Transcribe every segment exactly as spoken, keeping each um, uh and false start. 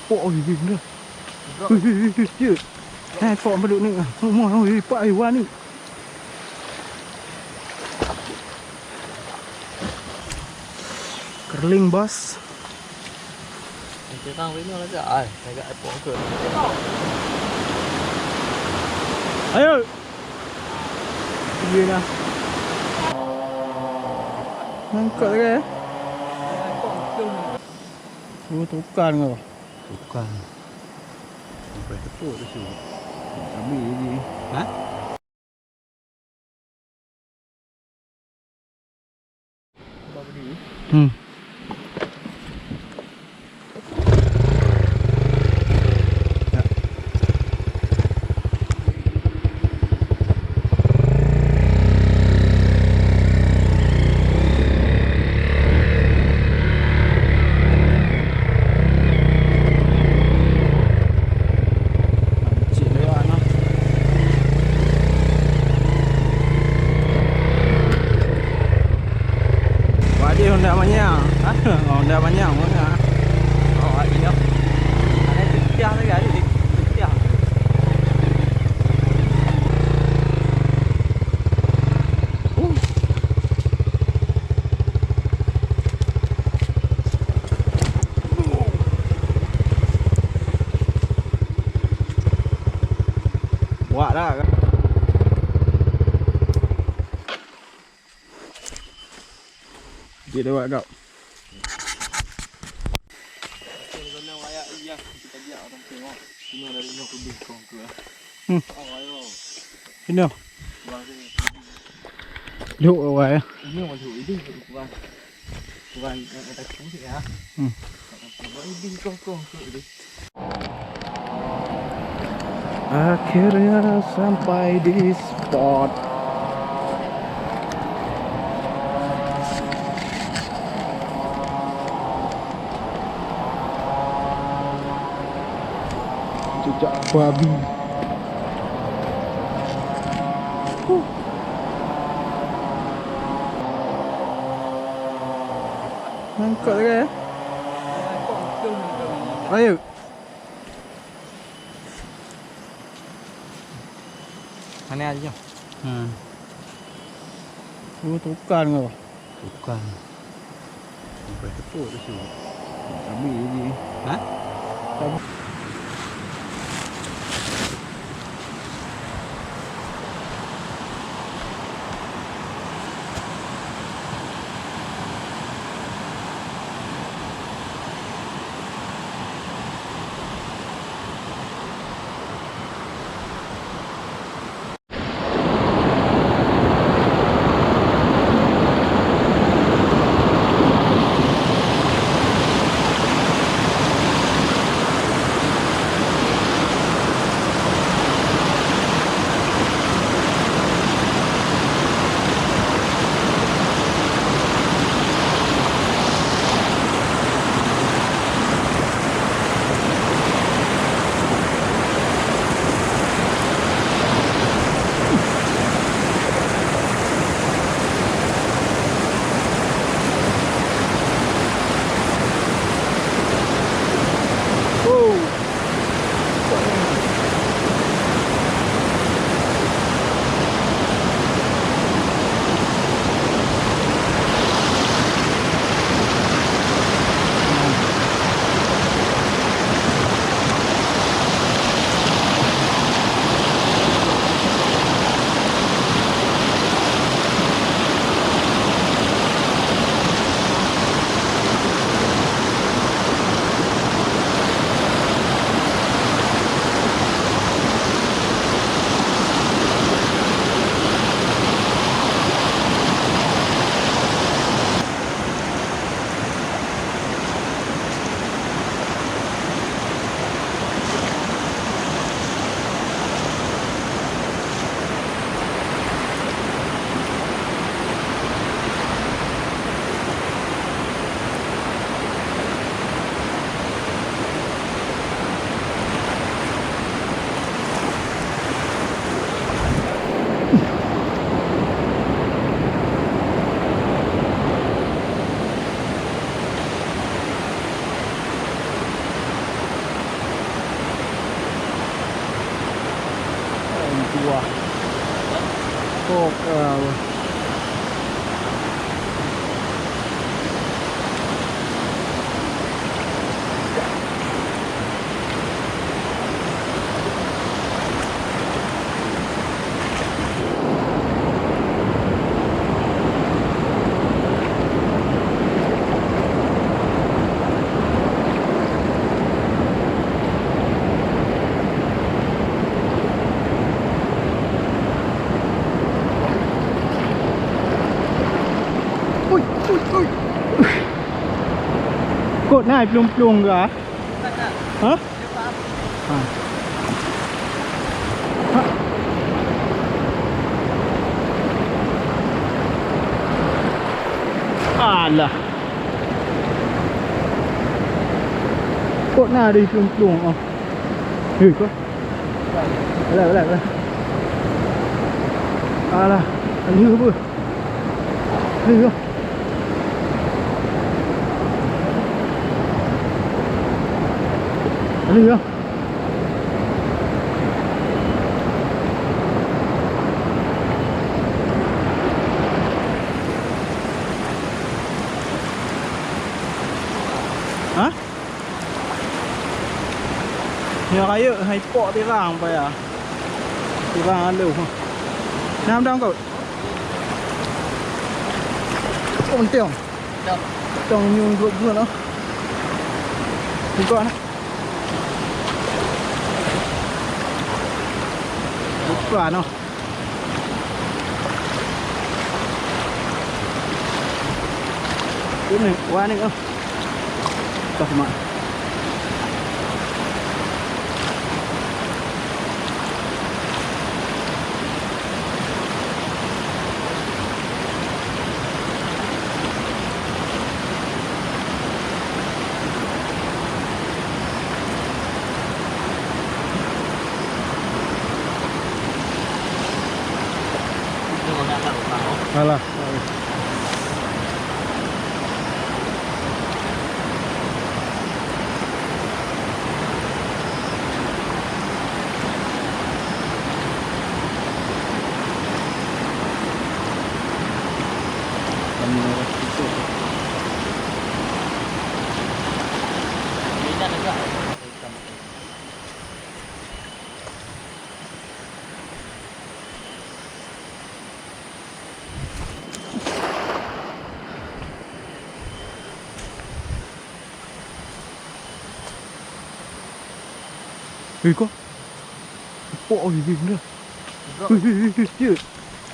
Pok, ui, ui, ui. Ui, ui, ui, ui, ui. Eh, pok beduk ni. Rumah, ui, pak, ui, wah ni. Kerling, bos. Kita orang ini lagi, ai, lagi ai pok ke. Ayo. Iya lah. Mangkok lagi, eh? Oh, tukar kau. Tukang. Sampai tepuk tu, Syuk. Habis je. Ha? Hmm. Cik lewat noh. Wah, di Honda manyang. Ha? Honda manyang mana? Oh, ada dah. Ada pecah lagi, ada pecah. Buat dah. Dia lewat kau. Hmm. Sini. Duh, awak ya. Hmm. Akhirnya sampai di spot. Jejak babi. Huh. Mangkok lagi, eh? Ayo. Mana aja? Hmm. Oh, tukar kau. Tukar. Sampai tepuk tu, Syuk. Habis je. Ha? Habis. Pok, ah. Ui, ui, ui. Kot na plueng-plueng ka? Ha? Ha. Ha. Alah. Kot na deh plueng-plueng, oh. Hei, kot. Alah, alah, alah. Alah, alah, apa? Alah, alah. Alah, alah. Ha? Nyoe rayeuk hai pok tirang paya. Tirang aloh. Nam dong kot. Untung. Dong. Dong nyoe dua bulan lah. Buka nah. Buka noh. Ini, wah ni, oh. Toh mak. Alah. Hei, kau. Pok, oi, oi, dah. Oi, oi, oi, oi, oi.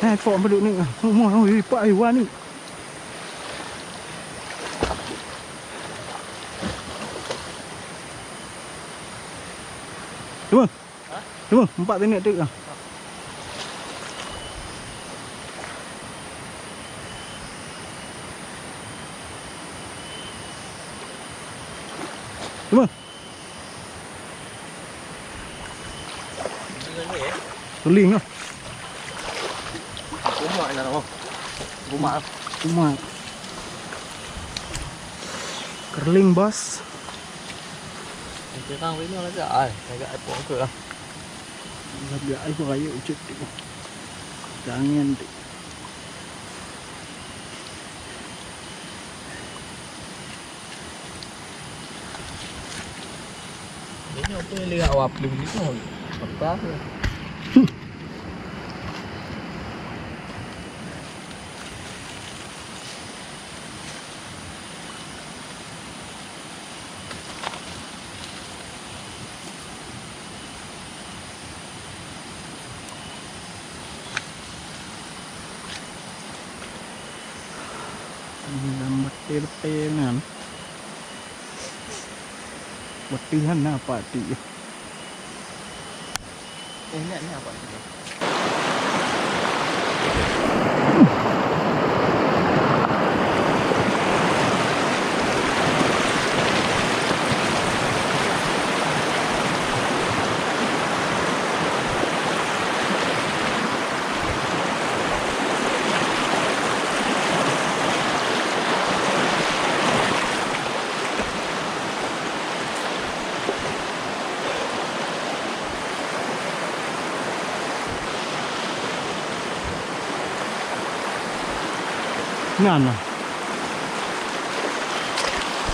Eh, pok beduk ni. Mau, oi, pak, oi, wah ni. Cuba. Cuba, empat minit tu lah. Cuba. Suling lah. Kumat lah, oh. Kumat. Kumat. Kerling, bos. Kita kan ini lagi, ai, lagi ai pok ke lah. Lagi ai pok ayo cut tu. Jangan tu. Ini apa yang lihat awak belum ni tu? Apa tu? Dalam betul-betul nyan. Betul nyan apa tu? Eh, nak, nak apa tu? Nan,